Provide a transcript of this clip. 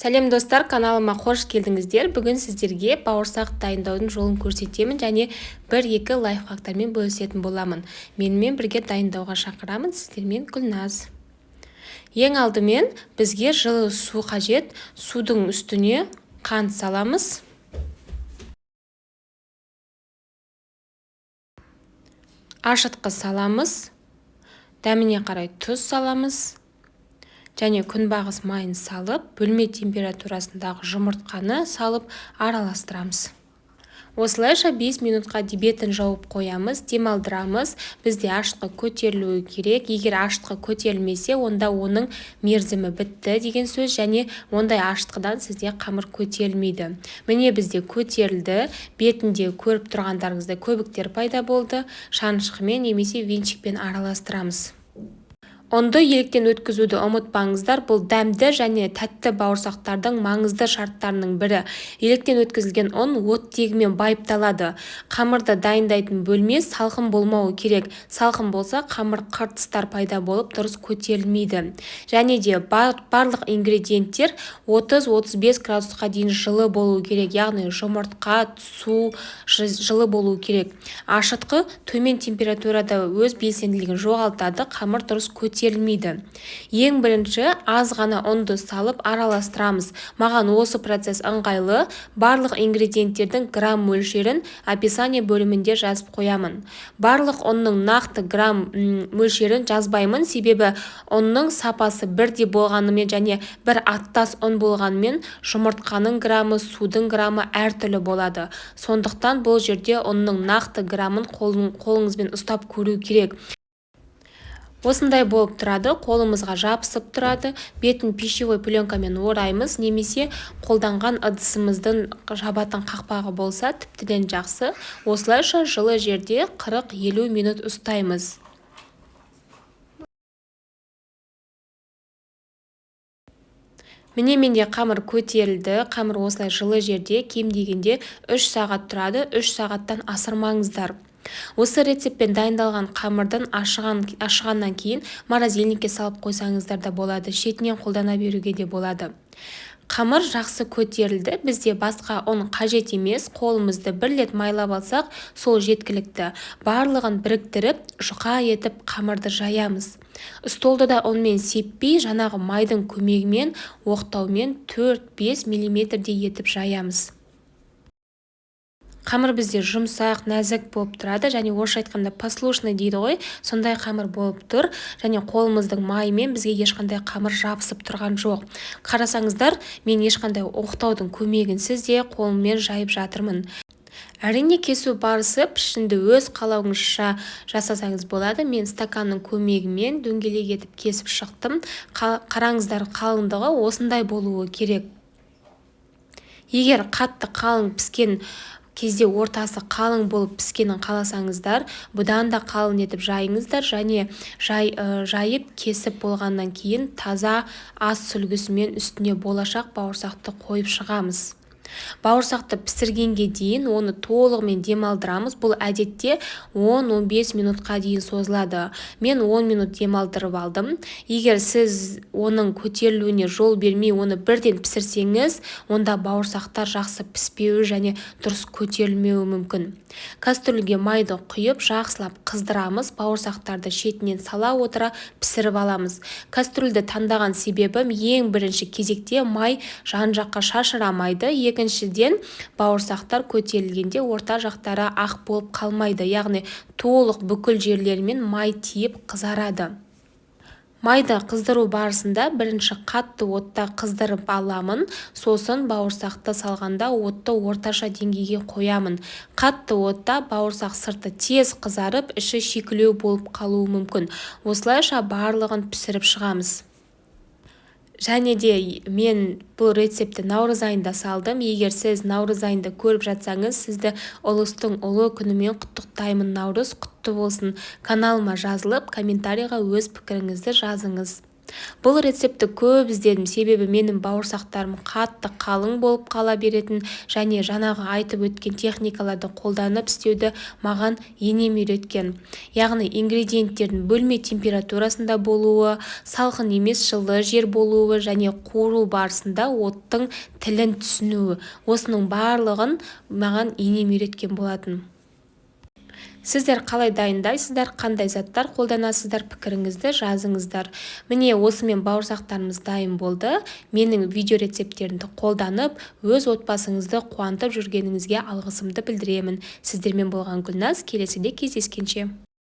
Сәлем достар, каналыма қош келдіңіздер. Бүгін сіздерге бауырсақ дайындаудың жолын көрсетемін және бір-екі лайфхактармен бөлісетін боламын. Менімен бірге дайындауға шақырамын. Сіздермен Гүлназ. Ең алдымен бізге жылы су қажет. Судың үстіне қант саламыз. Ашытқы саламыз. Дәміне қарай тұз саламыз. Және күнбағыс майын салып, бөлме температурасындағы жұмыртқаны салып араластырамыз. Осылайша 5 минутқа бетін жауып қоямыз, демалдырамыз. Бізде ашытқы көтерілуі керек. Егер ашытқы көтерілмесе, онда оның мерзімі бітті деген сөз және ондай ашытқыдан сізде қамыр көтерілмейді. Міне бізде көтерілді. Бетінде көріп тұрғандарыңыздай көбіктер пайда болды. Шанышқымен немесе венчикпен араластырамыз. Ұнды електен өткізуді ұмытпаңыздар. Бұл дәмді және тәтті бауырсақтардың маңызды шарттарының бірі. Електен өткізілген ұн оттегімен байыпталады. Қамырды дайындайтын бөлме салқын болмауы керек. Салқын болса, қамыр қыртыстар пайда болып, дұрыс көтерілмейді. Және де барлық ингредиенттер 30-35 градусқа дейін жылы болуы керек. Яғни жұмыртқа, су жылы болуы керек. Ашытқы төмен температурада өз белсенділігін жоғалтады, қамыр дұрыс көтерілмейді. Ең бірінші аз ғана ұнды салып араластырамыз. Маған осы процесс ыңғайлы. Барлық ингредиенттердің грамм мөлшерін описание бөлімінде жазып қоямын. Барлық ұнның нақты грамм мөлшерін жазбаймын, себебі ұнның сапасы бірдей болғанымен және бір аттас ұн болғанымен жұмыртқаның граммы, судың граммы әртүрлі болады. Сондықтан бұл жерде ұнның нақты граммын қолыңызбен ұстап көру керек. Осындай болып тұрады, қолымызға жабысып тұрады. Бетін пищевой пленкамен ораймыз, немесе қолданған ыдысымыздың жабатын қақпағы болса, тіптіден жақсы. Осылайша жылы жерде 40-50 минут ұстаймыз. Міне менде қамыр көтерілді. Қамыр осылай жылы жерде кем дегенде 3 сағат тұрады. 3 сағаттан асырмаңыздар. Осы рецептпен дайындалған қамырдың ашығаннан кейін морозильникке салып қойсаңыздар да болады, шетінен қолдана беруге де болады. Қамыр жақсы көтерілді, бізде басқа ұн қажет емес, қолымызды бір рет майлап алсақ, сол жеткілікті. Барлығын біріктіріп, жұқа етіп қамырды жаямыз. Столды да ұнмен сеппей, жаңағы майдың көмегімен оқтаумен 4-5 миллиметрдей етіп жаямыз. Қамыр бізде жұмсақ, нәзік болып тұрады және орысша айтқанда послушный дейді ғой, сондай қамыр болып тұр. Және қолымыздың майымен бізге ешқандай қамыр жабысып тұрған жоқ. Қарасаңыздар, мен ешқандай оқтаудың көмегінсіз де қолыммен жайып жатырмын. Әрине, кесу барысы пішінді өз қалауыңызша жасасаңыз болады. Мен стаканның көмегімен дөңгелек етіп кесіп шықтым. Қараңыздар, қалыңдығы осындай болуы керек. Егер қатты қалың піскен кезде ортасы қалың болып піскенін қаласаңыздар, бұдан да қалың етіп жайыңыздар және жайып кесіп болғаннан кейін таза ас сүлгісімен үстіне болашақ бауырсақты қойып шығамыз. Бауырсақты пісіргенге дейін оны толығымен демалдырамыз. Бұл әдетте 10-15 минутқа дейін созылады. Мен 10 минут демалдырып алдым. Егер сіз оның көтерілуіне жол бермей, оны бірден пісірсеңіз, онда бауырсақтар жақсы піспеуі және дұрыс көтерілмеуі мүмкін. Кастрюльге майды құйып, жақсылап қыздырамыз. Бауырсақтарды шетінен сала отыра пісіріп аламыз. Кастрюльді таңдаған себебім, ең бірінші кезекте май жан-жаққа шашырамайды. Екіншіден, бауырсақтар көтерілгенде орта жақтары ақ болып қалмайды, яғни толық бүкіл жерлерімен май тиіп қызарады. Майды қыздыру барысында бірінші қатты отта қыздырып аламын, сосын бауырсақты салғанда отты орташа деңгейге қоямын. Қатты отта бауырсақ сырты тез қызарып, іші шикілеу болып қалуы мүмкін. Осылайша барлығын пісіріп шығамыз. Және де мен бұл рецептті наурыз айында салдым. Егер сіз наурыз айында көріп жатсаңыз, сізді ұлыстың ұлы күнімен құттықтаймын. Наурыз құтты болсын. Каналыма жазылып, комментарийға өз пікіріңізді жазыңыз. Бұл рецептті көп іздедім, себебі менің бауырсақтарым қатты қалың болып қала беретін және жаңағы айтып өткен техникаларды қолданып істеуді маған енем үйреткен. Яғни ингредиенттердің бөлме температурасында болуы, салқын емес жылы жер болуы және қуыру барысында оттың тілін түсінуі. Осының барлығын маған енем үйреткен болатын. Сіздер қалай дайындайсыздар, қандай заттар қолданасыздар, пікіріңізді жазыңыздар. Міне, осымен бауырсақтарымыз дайын болды. Менің видео рецепттерімді қолданып, өз отбасыңызды қуантып жүргеніңізге алғысымды білдіремін. Сіздермен болған Гүлназ, келесіде кездескенше.